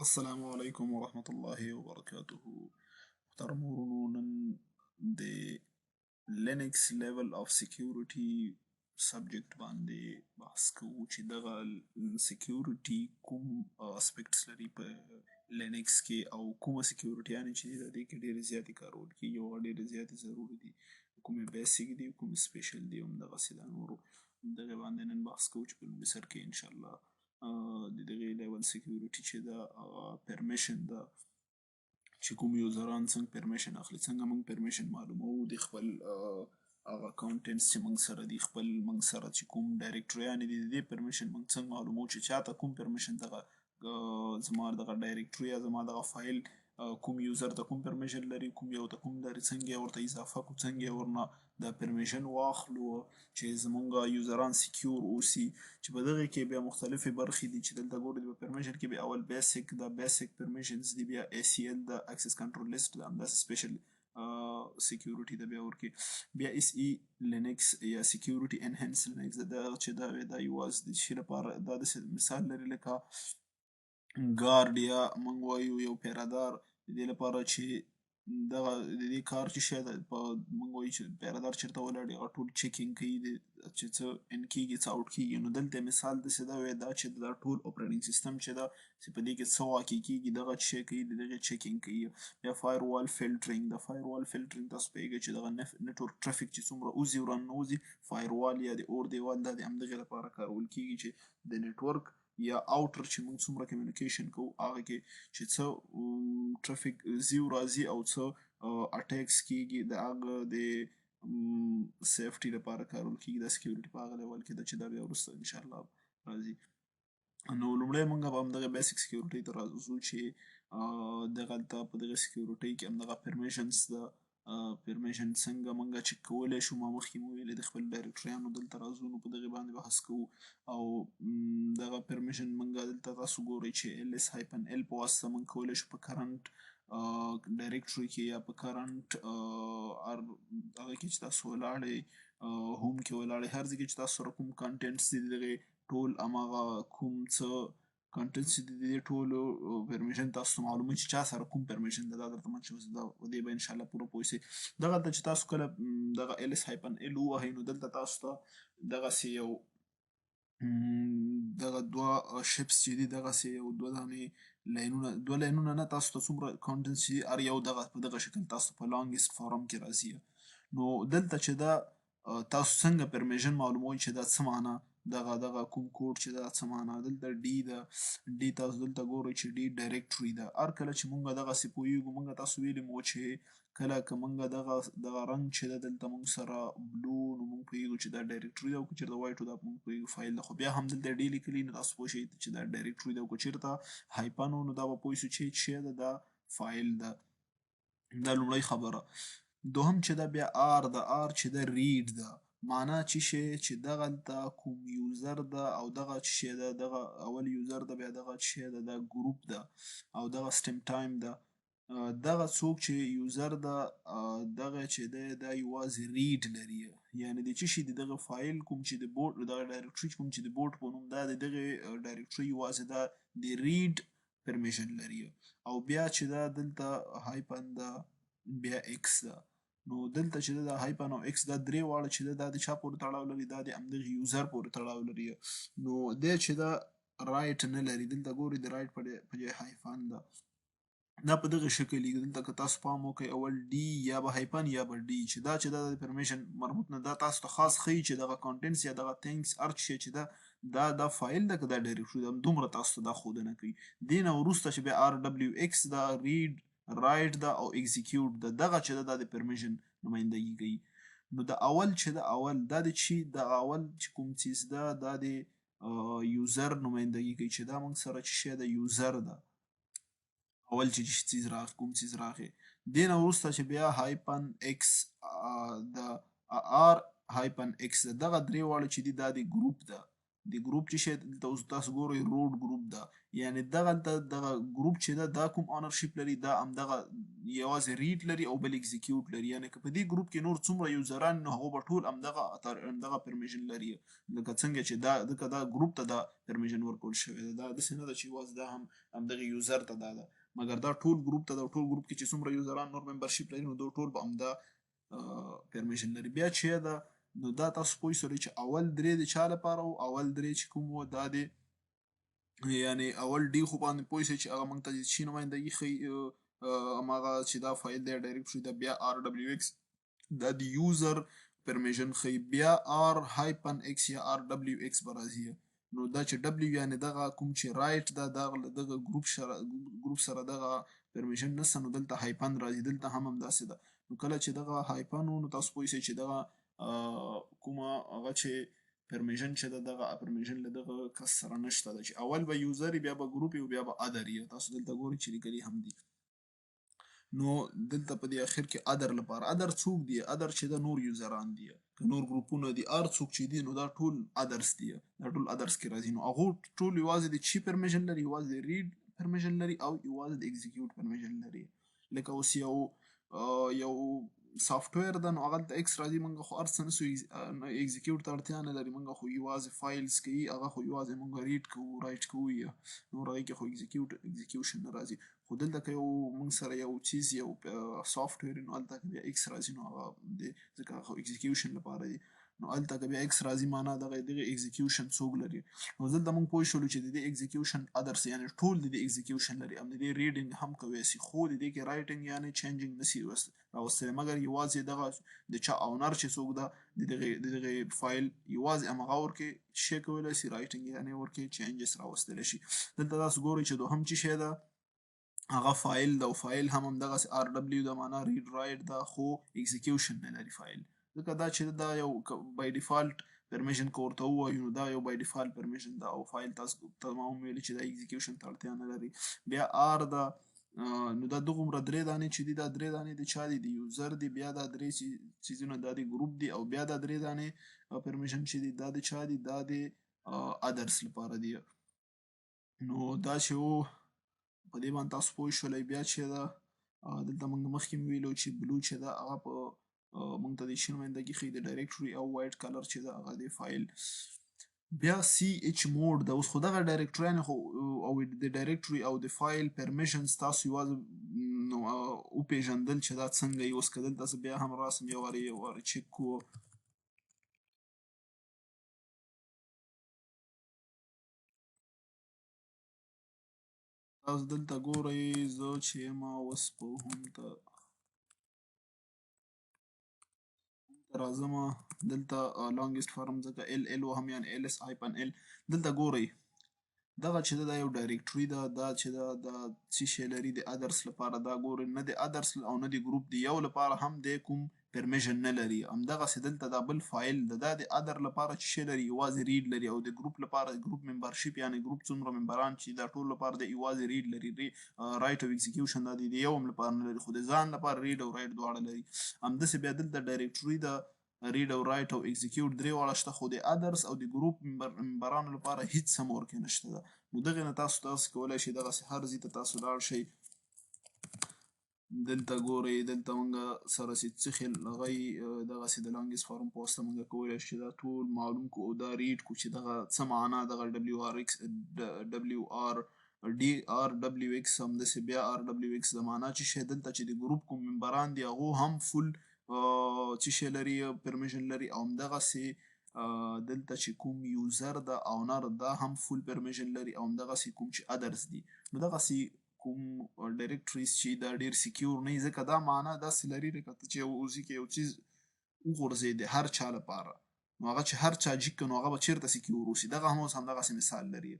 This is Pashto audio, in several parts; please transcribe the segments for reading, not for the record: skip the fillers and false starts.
السلام علیکم ورحمة الله وبرکاته. محترم ورونو، نن د Linux level of security subject باندې بحث کوو چې دغه security کوم aspects لري په Linux کې او کومه سکیورټیانې چې دي، د دې کې ډېرې زیاتې کارول کېږي او هغه ډېرې زیاتې ضروري دي، کومې basic دي، کومې special دي، همدغسې دا نورو دغې باندې نن بحث کوو. چې په لومړي سر کې انشاءالله د دغې level security چې ده، هغه permission ده، چې کوم یوزران څنګه permission اخلي، څنګه موږ permission معلوموو د خپل هغه contents چې موږ سره دي، خپل موږ سره چې کوم ډایرکټریانې دي، د دې permission موږ څنګه معلوموو چې چاته کوم permission، دغه زما دغه directory یا زما دغه فایل کوم user ته کوم permission لري، کوم یو ته کوم لري، څنګه یې ورته اضافه کو، څنګه یې ورنه دا permission واخلو چې زمونږ یوزران secure اوسي. چې په دغه کې بیا مختلفې برخې دي چې دلته ګورئ، په permission کې بیا اول basic دا basic permissions دي، بیا ACL د access control list ده، همداسې special security ده، بیا ورکې بیا SELinux یا security enhanced Linux ده. چې دا دا یوازې د شي لپاره دا داسې مثال لري لکه ګارډ یا موږ وایو یو پیرادار، د دې لپاره چې دغه د دې کار چې شی ده، په موږ وایو چې پیرادار چېرته ولاړ، هغه ټول checking کوي چې څه in کېږي، څه out کېږي. نو دلته مثال داسې دا وی دا چې دا ټول operating system چې ده، چې په دې کې څه واقع کېږي، دغه شی کوي، د دغې checking کوي. بیا firewall filtering. د firewall filtering تاسو پوهېږئ چې دغه network traffic چې څومره وځي او راننوځي، firewall یا د اور دیوال دا د همدغې لپاره کارول کېږي چې د network یا outer چې موږ څومره communication کوو، هغه کې چې څه traffic ځي او راځي او څه attacks کېږي، د هغه د safety لپاره کارول کېږي. د security په هغه level کې ده چې دا بیا وروسته انشاءالله راځي. نو لومړی مونږ به همدغه basic security ته راځو چې دغلته په دغه security کې همدغه permissions ده. permission څنګه مونږ چک کولی شو؟ ما مخکې مو ویلې، د خپل ډایرکټریانو دلته راځو، نو په دغې باندې بحث کوو. او دغه permission مونږ دلته تاسو ګورئ چې ls -l په واسطه مونږ کولی شو په current directory کې یا په current هغه کې چې تاسو ولاړئ، home کې ولاړئ، هر ځای کې چې تاسو سره کوم contents دي، دغې ټول هماغه کوم څه contents چې دي، د دې ټولو permission تاسو ته معلومه چې چا سره کوم permission ده. دا درته منشي اوس دا دې به انشاءالله پوره پوه شئ. دغلته چې تاسو کله دغه ls -l ووهئ، نو دلته تاسو ته دغسې یو دغه دوه shapes چې دي، دغسې یو دوه دانې لاینونه، دوه لاینونه نه، تاسو ته څومره contents چې دي، هر یو دغه په دغه شکل تاسو په longest form کې راځي. نو دلته چې دا تاسو څنګه permission معلوموئ چې دا څه معنا، دغه کوم کوډ چې دا څه معنا؟ دلته D ده. D تاسو دلته ګورئ چې D directory ده. هر کله چې مونږ دغسې پوهېږو، مونږ تاسو ویلي مو چې کله که مونږ دغه رنګ چې ده دلته مونږ سره blue، نو مونږ پوهېږو چې دا directory ده، او که چېرته white، دا مونږ پوهېږو فایل ده. خو بیا هم دلته D لیکلي، نو تاسو پوه شئ چې دا directory ده، او که چېرته hyphen، نو دا به پوه شو چې څه ده، دا فایل ده. دا لومړۍ خبره. دوهم چې ده بیا R ده. R چې ده read ده. معنا چې شی چې دغلته کوم user ده او دغه چې شی ده، دغه اول user ده، بیا دغه چې شی ده، دا group ده او دغه system time ده. دغه څوک چې user ده، دغه چې ده، دا یوازې read لري، یعنی د چې شي د دغه فایل کوم چې د boot دغه directory کوم چې د boot په نوم ده، د دغه directory یوازې دا د read permission لري. او بیا چې دا دلته hyphen ده، بیا X ده. نو دلته چې ده دا hyphen او X، دا درې واړه چې ده، دا د چا پورې تړاو لري؟ دا د همدغه user پورې تړاو لري. نو دی چې دا write نه لري. دلته ګورئ، د write په ځای hyphen ده. دا په دغه شکل دلته که تاسو پام وکړئ، اول D یا به hyphen یا به D، چې دا چې دا د permission مربوط نه دا تاسو ته خاص ښیي چې دغه contents یا دغه things هر شی چې ده، دا دا فایل ده که دا directory ده، دومره تاسو ته دا ښودنه کوي. دې نه وروسته چې بیا RWX دا read، write ده او execute ده. دغه چې ده، دا د permission نمایندګي کوي. نو د اول چې ده، اول دا د چې د اول چې کوم څیز ده، دا د user نمایندګي کوي چې دا موږ سره چې شی ده، user ده. اول چې څیز راغی، کوم څیز راغی، دې نه وروسته چې بیا hyphen X د R hyphen X ده. دغه درې واړه چې دي، دا د group ده. د group چې شی دلته اوس تاسو ګورئ، root group ده. یعنی دغلته دغه ګروپ چې ده دا کوم ownership لري، دا همدغه یوازې read لري او بل execute لري. یعنی که په دې ګروپ کې نور څومره یوزران، نو هغه به ټول همدغه permission لري، لکه څنګه چې دا ځکه دا ګروپ ته دا permission ورکول شوی ده. دا داسې نه ده چې یوازې دا هم همدغه user ته دا ده، مګر دا ټول ګروپ ته ده. ټول ګروپ کې چې څومره یوزران نور membership لري، نو دا ټول به همدا permission لري. بیا چې ده، نو دا تاسو پوه شئ چې اول درې د چا لپاره وو. اول درې چې کوم وو دا دی، یعنی اول D خو باندې پوه شئ چې هغه موږ ته چې نمایندګي ښیي، هماغه چې دا فایل دی، directory ده. بیا RWX دا د user permission ښیي. بیا R-X یا RWX به راځي. نو دا چې W یعنی دغه کوم چې write ده، دغه دغه ګروپ سره دغه permission نسته، نو دلته hyphen راځي. دلته هم همداسې ده. نو کله چې دغه hyphen، نو تاسو پوه شئ چې دغه کومه هغه چې permission چې ده، دغه permission له دغه کس سره نشته ده، چې اول به user، بیا به ګروپ او بیا به other. تاسو دلته ګورئ چې لیکلي هم دي. نو دلته په دې اخر کې other لپاره، other څوک دي؟ other چې د نور یوزران دي که نور ګروپونه دي، هر څوک چې دي، نو دا ټول others دي، دا ټول others کې راځي. نو هغه ټول یوازې د چی permission لري؟ یوازې د read permission لري او یوازې د execute permission لري. لکه اوس یو software ده، نو هغه ته X راځي، مونږ خو هر څه نسو execute ته اړتیا نه لري، مونږ خو یوازې files کوي، هغه خو یوازې مونږ read کوو، write کوو، نور هغې کې خو execution نه راځي. خو دلته که یو مونږ سره یو چیز، یو software، نو هلته که بیا X راځي، نو هغه د ځکه خو execution لپاره دی. نو هلته که بیا X راځي، معنا دغه execution څوک لري؟ نو دلته مونږ پوه شولو چې د دې execution others، یعنی ټول د دې execution لري، هم د دې reading هم کوي سي، خو د دې کې writing یعنی changing نسی راوستلی، مګر یوازې دغه د چا owner چې څوک ده د دغه فایل، یوازې همغه ورکې شی کولی سي writing، یعنی ورکې changes راوستلی شي. دلته تاسو ګورئ چې دوهم چې شی ده، هغه فایل ده، او فایل هم همدغسې RW ده، معنا read write ده، خو execution نه لري فایل، ځکه دا چې دا یو by default permission که ورته ووایو، نو دا یو by default permission ده. او فایل تاسو ته ما هم ویلي چې دا execution ته اړتیا نه لري. بیا R ده. نو دا دغومره درې دانې چې دي، دا درې دانې د چا دي؟ د user دي. بیا دا درې څیزونه دا د ګروپ دي، او بیا دا درې دانې permission چې دي، دا د چا دي؟ دا د others لپاره دي. نو دا چې و، په دې باندې تاسو پوه شولئ. بیا چې ده، دلته موږ مخکې ویلو چې blue چې ده، هغه په موږ ته د شي نمایندګي ښیي؟ د directory. او white color چې ده، هغه د فایل. بیا chmod ده. اوس خو دغه directory خو او د directory او د فایل permissions تاسو یوازې نو وپېژندل چې دا څنګه یې. اوس که دلته زه بیا هم راسم، یو وارې چک کوو. تاسو دلته ګورئ، زه چې یم اوس په home ته راځم، دلته longest form ځکه L L وهم، یعنی ls -l. دلته ګورئ، دغه چې ده، دا یو directory ده. دا چې ده، دا څه شی لري د others لپاره؟ دا ګورئ، نه د others او نه د ګروپ دی، یو لپاره هم د کوم permission نه لري. همدغسې دلته دا بل فایل ده، دا د other لپاره چې شی لري؟ یوازې read لري. او د ګروپ لپاره ګروپ membership، یعنی ګروپ څومره ممبران چې دا ټول لپاره د یوازې read لري، write او execution دا د یو هم لپاره نه لري، خو د ځان لپاره read او write دواړه لري. همداسې بیا دلته directory ده، read او write او execute درې واړه شته، خو د others او د ګروپ ممبرانو لپاره هیڅ هم ورکې نشته ده. نو دغه نه تاسو کولای شئ دغسې هر ځای ته تاسو لاړ شئ. دلته ګورئ، دلته مونږ سره چې څه خیل هغه دغسې د longest form په واسطه مونږ کولای شو چې دا ټول معلوم کو او دا read کو چې دغه څه معنا، دغه WRX WR D RWX، همداسې بیا RWX د معنا چې شی. دلته چې د ګروپ کوم ممبران دي، هغو هم full څه شی لري؟ permission لري. او همدغسې دلته چې کوم user ده، owner، دا هم full permission لري. او همدغسې کوم چې others دي. نو دغسې کوم directories چې دا ډیر secure نه، ځکه دا معنا داسې لري لکه ته چې یو ځای کې یو څیز وغورځې د هر چا لپاره، نو هغه چې هر چا جیک، نو هغه به چیرته secure اوسي؟ دغه هم اوس همدغسې مثال لري.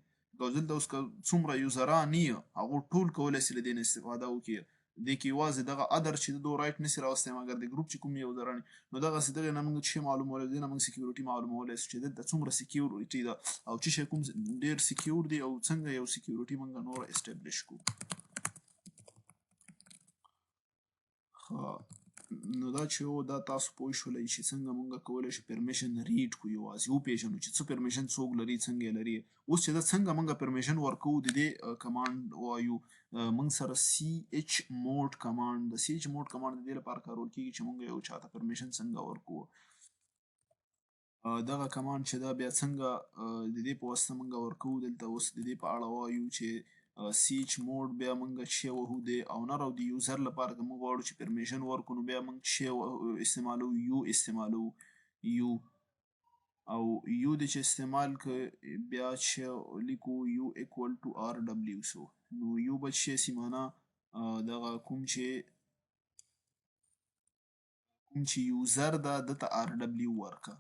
دلته اوس که څومره یوزران یې، هغه ټول کولی شي له دې نه استفاده وکړي. دې کې یوازې دغه other چې دو write نشي راوستی، مګر د ګروپ چې کوم یوزران، نو دغسې دغې نه موږ چې معلومولی، دې نه موږ security معلومولی شو چې دلته څومره security ده او چې شی کوم ډېر secure دی او څنګه یو security موږ نور establish کو. ښه، نو دا چې و دا تاسو پوه شولئ چې څنګه مونږ کولی شو permission read کړو، یوازې وپېژنو چې څه permission څوک لري، څنګه یې لري. اوس چې دا څنګه مونږ permission ورکوو، د دې command وایو مونږ سره chmod command. د chmod command د دې لپاره کارول کېږي چې مونږ یو چاته permission څنګه ورکوو. دغه command چې دا بیا څنګه د دې په واسطه مونږ ورکوو، دلته اوس د دې په اړه وایو چې chmod بیا مونږ چې وهو د owner او د user لپاره که مونږ غواړو چې permission ورکړو، نو بیا مونږ چې استعمالو u استعمالو u، او u د چې استعمال که بیا چې لیکو u equal to r w سو، نو u به چې سي معنا دغه کوم چې user ده ده ته r w ورکه.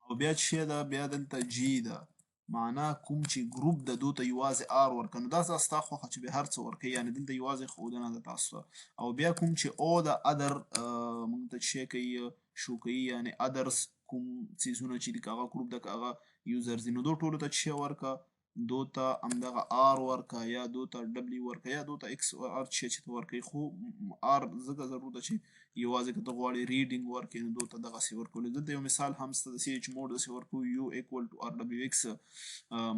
او بیا چې ده بیا دلته g ده، معنا کوم چې group ده دو ته یوازې r ورکه. نو دا ستا خوښه چې به هر څه ورکوي، یعنې دلته یوازې ښودنه ده تاسو ته. او بیا کوم چې o ده other مونږ ته چې کوي شو کوي، یعنې others کوم څیزونه چې دي، که هغه group ده که هغه users دي، نو دو ټولو ته چې ورکه، دو ته همدغه r ورکه یا دو ته w ورکه یا دو ته x r چې چې ته ورکوي. خو r ځکه ضرور ده چې یوازې که ته غواړې reading ورکړې نو دو ته دغسې ورکول. دلته یو مثال هم شته د chmod داسې ورکوو u equal to r w x،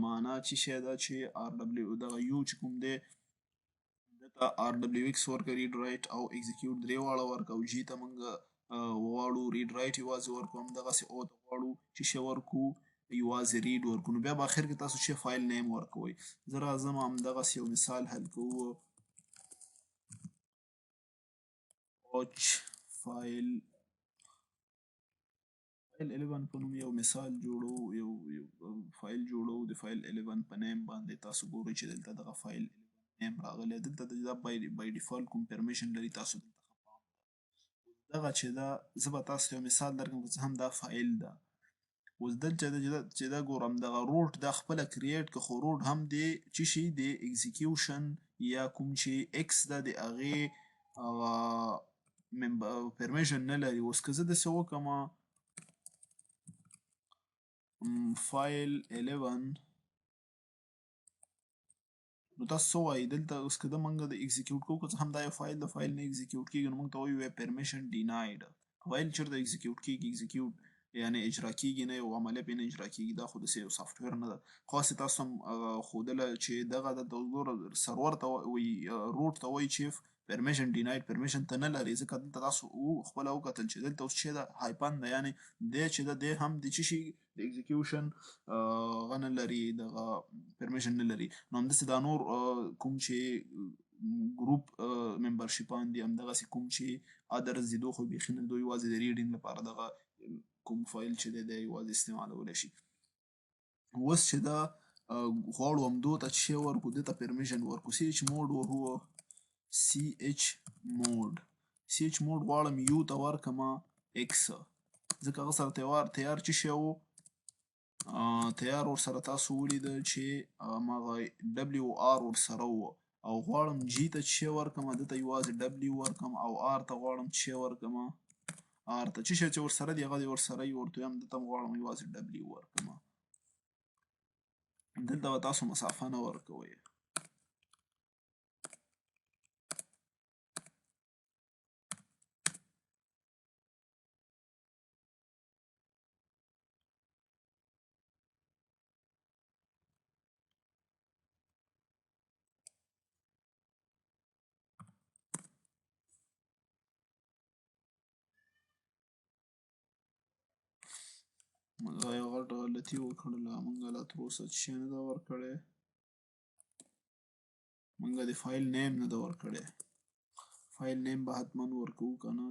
معنا چې شی ده چې r w دغه u چې کوم دی دته r w x ورکړه، read write او execute درې واړه ورکړه. او g ته مونږ غواړو read write یوازې ورکړو، همدغسې o ته غواړو چې شی ورکړو یوازې read ورکړو. نو بیا به اخر کې تاسو چې file name ورکوئ. زه راځم همدغسې یو مثال حل کوو. touch file 11 په نوم یو مثال جوړو، یو فایل جوړو د فایل 11 په name باندې. تاسو ګورئ چې دلته دغه file name راغلی، دلته دا by default کوم permission لري. تاسو دلته دغه چې دا زه به تاسو ته یو مثال درکړم، که څه هم دا فایل ده. اوس دلته چې دا ګورم دغه root دا خپله create که، خو root هم د چې شي د execution یا کوم چې x ده د هغې هغه permission نه لري. اوس که زه داسې وکړم فایل 11، نو تاسو څه وایي دلته؟ اوس که دا مونږ د execute کوو، که څه هم دا یو فایل د فایل نه execute کېږي، نو مونږ ته وایي permission denied. فایل چېرته execute کېږي؟ execute یعنې اجرا کېږي نه، یو عملیه پرې نه اجرا کېږي. دا خو داسې یو software نه ده، خو هسې تاسو هم ښودله چې دغه دلته اوس ګوره سرور ته وایي، root ته وایي چې permission denied، permission ته نه لري، ځکه دلته تاسو خپله وکتل چې دلته اوس چې ده hyphen ده، یعنې دی چې ده دی هم د څه شي د execution هغه نه لري، دغه permission نه لري. نو همداسې دا نور کوم چې group membership ان دي، همدغسې کوم چې others دي، دوی خو بیخي نه، دوی یوازې د reading لپاره دغه کوم فایل چې دی دی یوازې استعمالولی شي. اوس چې دا غواړو همدو ته چې ورکړو، ده ته permission ورکړو، chmod وهو، chmod، chmod غواړم u ته ورکړم x، ځکه هغه سره تیار چې شی و تیار ورسره تاسو ولیده چې هماغه w r ورسره و. او غواړم g ته چې ورکړم، ده ته یوازې w ورکړم، او r ته غواړم چې ورکړم، r ته چې شی چې ورسره دی هغه دی ورسره یي ورته یم، ده ته هم غواړم یوازې w ورکړم. دلته به تاسو مسافه نه ورکوئ. دا یو غټه غلطي وکړله، مونږ لا تر اوسه څه نه ده ورکړې، مونږ د file name نه ده ورکړې. file name به حتما ورکوو که نه.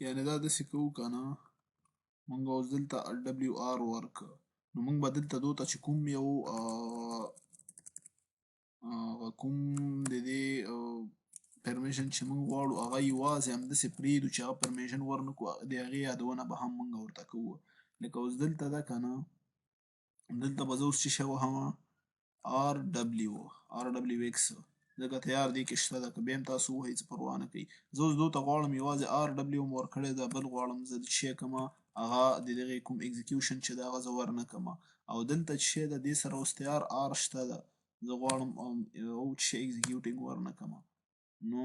یعنې دا داسې کوو که نه، مونږ اوس دلته w r ورکړه، نو مونږ به دلته دو ته چې کوم یو هغه کوم د دې permission چې موږ غواړو هغه یوازې همداسې پرېږدو چې هغه permission ورنکړو، د هغې یادونه به هم موږ ورته کوو. لکه اوس دلته ده که نه، دلته به زه اوس څه شی وهم؟ RW X، ځکه تیار دی کې شته ده، که بیا هم تاسو ووهئ څه پروا نه کوي. زه اوس دوی ته غواړم یوازې RW هم ورکړی ده، بل غواړم زه څه شی کړم، هغه د دغې کوم execution چې ده هغه زه ورنه کړم. او دلته چې شی ده دې سره اوس تیار R شته ده، زه غواړم او څه شی executing ورنه کړم. نو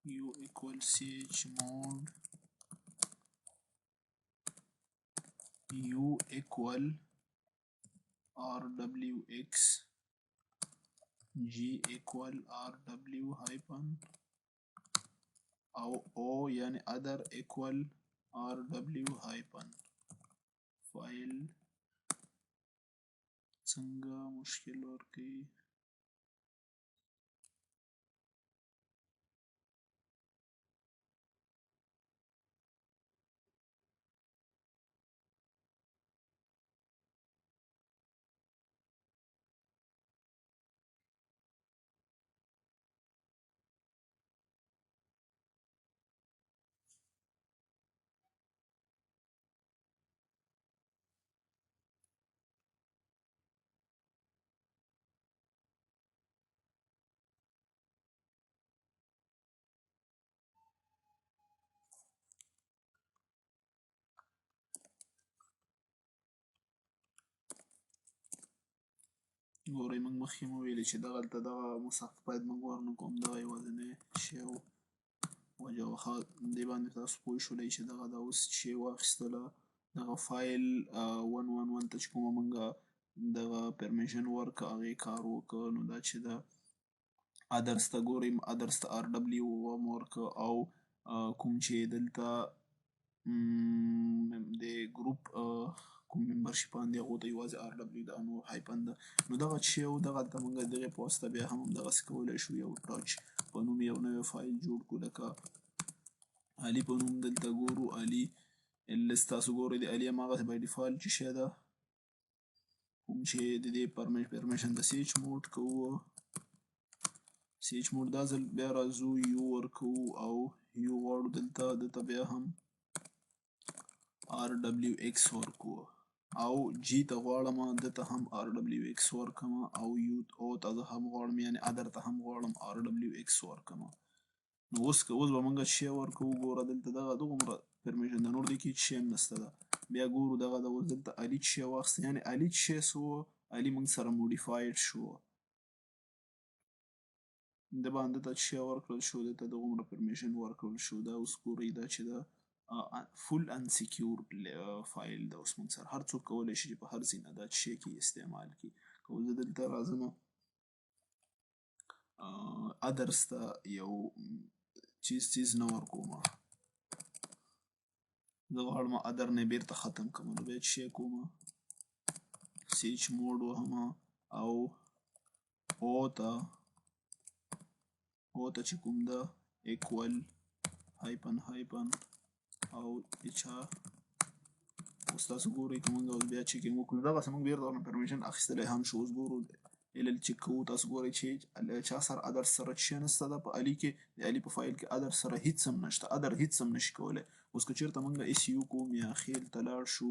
u equal chmod u equal rwx g equal rw hyphen او o یعنی other equal rw hyphen فایل څنګه مشکل ورکوي؟ ګورئ موږ مخکې مو ویلي چې دغلته دغه مسافه باید موږ ورنه کړو، همدغه یوازینی شی و وجه وه. ښه، دې باندې تاسو پوه شولئ چې دغه دا اوس شی واخیستله، دغه فایل 111 ته چې کومه موږ دغه permission ورکړه هغې کار وکړ. نو دا چې ده others ته ګورئ، others ته RW هم ورکړه او کوم چې دلته د ګروپ کوم membership باندې هغو ته یوازې RW ده نور hyphen ده. نو دغه چې و دغلته موږ دغې په واسطه بیا هم همدغسې کولی شو یو touch په نوم یو نوی فایل جوړ کړو، لکه علي په نوم. دلته ګورو علي ls، تاسو ګورئ د علي هماغسې by default چې شی ده، کوم چې د دې permission د chmod کوو، chmod دا ځل بیا راځو u ورکوو او u غواړو دلته دته بیا هم RWX ورکوو او G ته غواړم دته هم RWX ورکړم او U O ته زه هم غواړم یعنې other ته هم غواړم RWX ورکړم. نو اوس که اوس به موږ شی ورکوو، ګوره دلته دغه دغومره permission ده، نور دې کې هېڅ شی هم نشته ده. بیا ګورو دغه ده اوس دلته علي څه شی واخیسته، یعنې علي څه شی سو، علي موږ سره modified شو، ده باندې ته څه شی ورکړل شو، ده ته دغومره permission ورکړل شو. دا اوس ګورئ دا چې ده full unsecured فایل ده، اوس موږ سره هر څوک کولی شي چې په هر ځای نه دا څه شی کې استعمال کړي. که اوس زه دلته راځم others ته یو چیز نه ورکوم، زه غواړم other نه بیرته ختم کړم، نو بیا څه شی کوم، chmod وهم او O ته چې کوم ده equal hyphen hyphen او HR. اوس تاسو ګورئ که موږ اوس بیا checking وکړو، دغسې موږ بیرته ورنه permission اخیستلی هم شو. اوس ګورو ll چک کوو، تاسو ګورئ چې چا سره others سره څه شی نشته ده، په علي کې د علي په فایل کې others سره هیڅ هم نشته، other هیڅ هم نشي کولی. اوس که چېرته موږ su کوو میاخیل ته لاړ شو،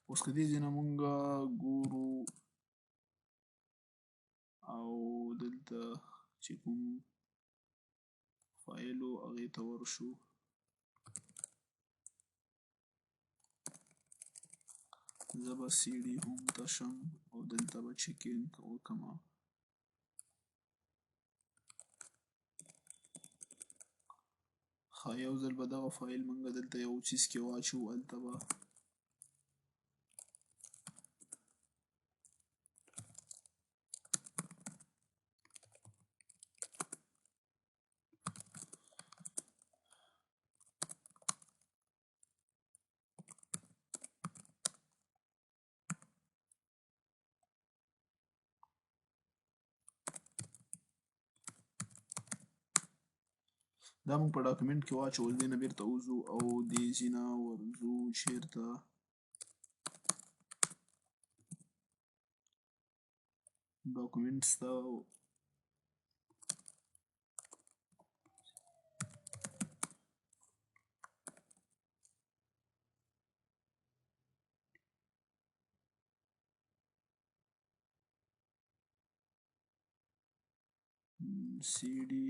اوس که دې ځای نه مونږ ګورو او دلته چې کوم فایل و هغې ته ورشو، زه به سی ډي هوم ته شم او دلته به چک ان وکړم. ښه، یو ځل به دغه فایل مونږ دلته یو څیز کې واچو، هلته به دا موږ په ډاکومنټ کې واچول، دې نه بیرته وځو او دې ځای نه ورځو چېرته ډاکومنټس ته. سی ډي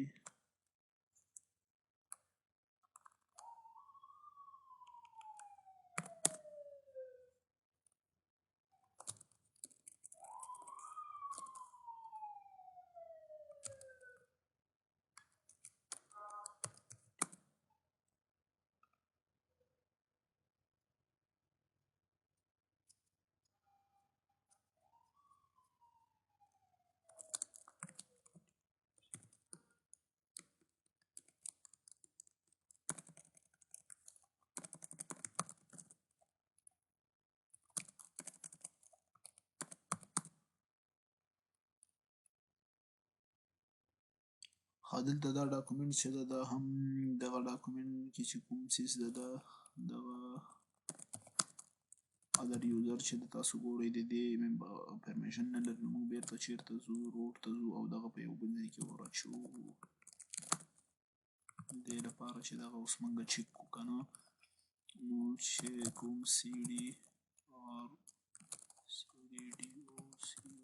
ښه، دلته دا ډاکومنټ چې ده، دا هم دغه ډاکومنټ کې چې کوم څیز ده، دا دغه other user چې ده تاسو ګورئ د دې permission نه لري، نو موږ بیرته چېرته ځو؟ root ته ځو او دغه په یو بل ځای کې ور اچوو، دې لپاره چې دغه اوس موږ چک کړو که نه. نو چې کوم سی ډي آر سی ډي ډي او سی ډي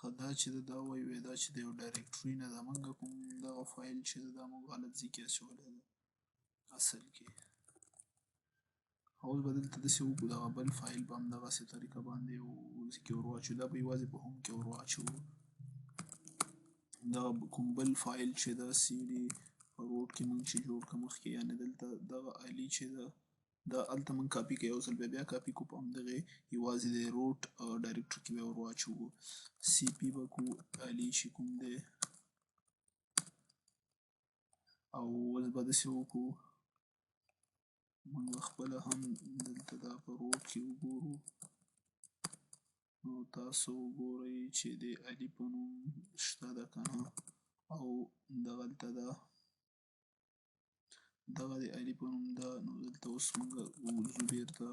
ښه، دا چې ده دا وایي وی دا چې د یو ډایرکټري نه ده، موږ کوم دغه فایل چې ده دا موږ غلط ځای کې اچولی ده اصل کې. اوس به دلته داسې وکړو، دغه بل فایل به هم دغسې طریقه باندې یو ځای کې ور واچو، دا به یوازې په home کې ور واچوو. دغه کوم بل فایل چې ده سی ډي په root کې موږ چې جوړ کړ مخکې، یعنې دلته دغه علي چې ده دا هلته موږ کاپي کړو، یو ځل بیا بیا کاپي کړو په همدغې یوازې د root directory کې به ور واچوو. سی پي به کوو علي چې کوم دی، او اوس به داسې وکړو موږ به خپله هم دلته دا په root کې وګورو. نو تاسو وګورئ چې د علي په نوم شته ده که نه، او دغلته ده دغه د علي په نوم ده. نو دلته اوس موږ ځو بیرته.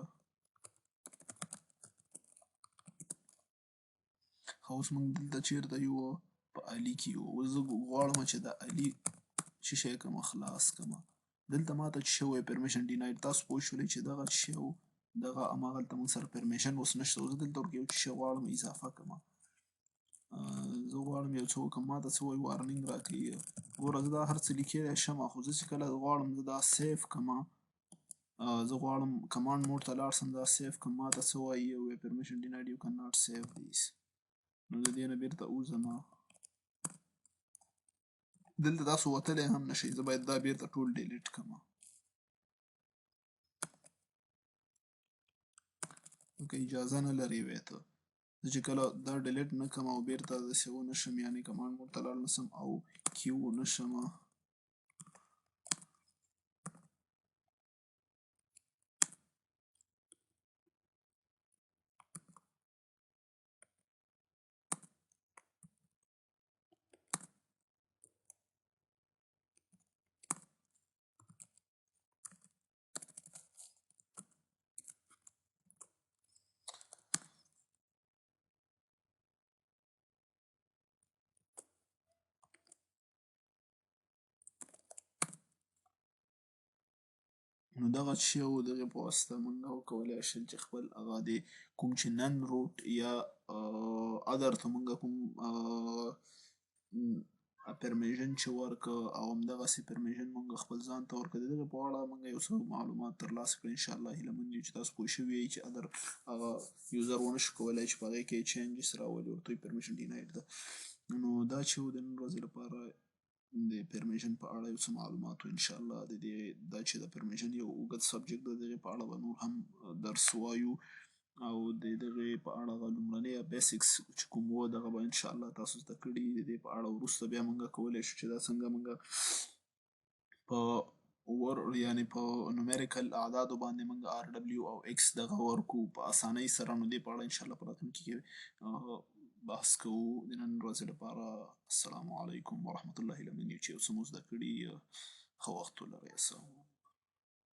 ښه، اوس موږ دلته چېرته یو؟ په علي کې یو. اوس زه غواړم چې د علي څه شی کړم، خلاص کړم. دلته ماته څه شی وایي؟ permission denied. تاسو پوه شولئ چې دغه څه شی و، دغه هماغلته موږ سره permission اوس نشته. اوس دلته ورکه یو څه شی غواړم اضافه کړم، زه غواړم یو څه وکړم، ماته څه وایي؟ warning راکوي. ګوره زه دا هر څه لیکلی شم، خو زه چې کله غواړم زه دا save کړم، زه غواړم command mode ته لاړ شم دا save کړم، ماته څه وایي؟ وایي permission denied, you can not save this. نو د دې نه بیرته وځم. دلته تاسو وتلی هم نه شئ، زه باید دا بیرته ټول delete کړم. که اجازه نه لرې وی ته، زه چې کله دا delete نه کړم او بیرته داسې ونه شم، یعنې command mode ته لاړ نه شم او q ونه شم. نو دغه چې او دغه په واسطه موږ وکولای شو چې خپل هغه د کوم چې نن روټ یا ادر ته موږ کوم پرمیژن چې ورکړ او همدغسې پرمیژن موږ خپل ځان ته ورکړ، د دغې په اړه موږ یو څه معلومات ترلاسه کړل. انشاءالله هیله مند یو چې تاسو پوه شوي یئ چې ادر هغه یوزر ونه شو کولی چې په هغې کې چینجز راولي، ورته پرمیژن ډینایډ ده. نو دا چې و د نن ورځې لپاره د پرمیژن په اړه یو څه معلومات وو. انشاءالله د دې دا چې د پرمیژن یو اوږد سبجیکټ ده، د دغې په اړه به نور هم درس وایو او د دغې په اړه هغه لومړنی بیسکس چې کوم وو، دغه به انشاءالله تاسو زده کړي. د دې په اړه وروسته بیا موږ کولی شو چې دا څنګه موږ په ور یعنی په نومیریکل اعدادو باندې موږ آر ډبلیو او ایکس دغه ورکو په اسانۍ سره. نو دې په اړه انشاءالله په راتلونکي کې بحث کوو. د نن ورځې لپاره السلام علیکم ورحمت الله. هیله مند یو چې یو څه مو زده کړي. ښه وخت ولرئ. السلام.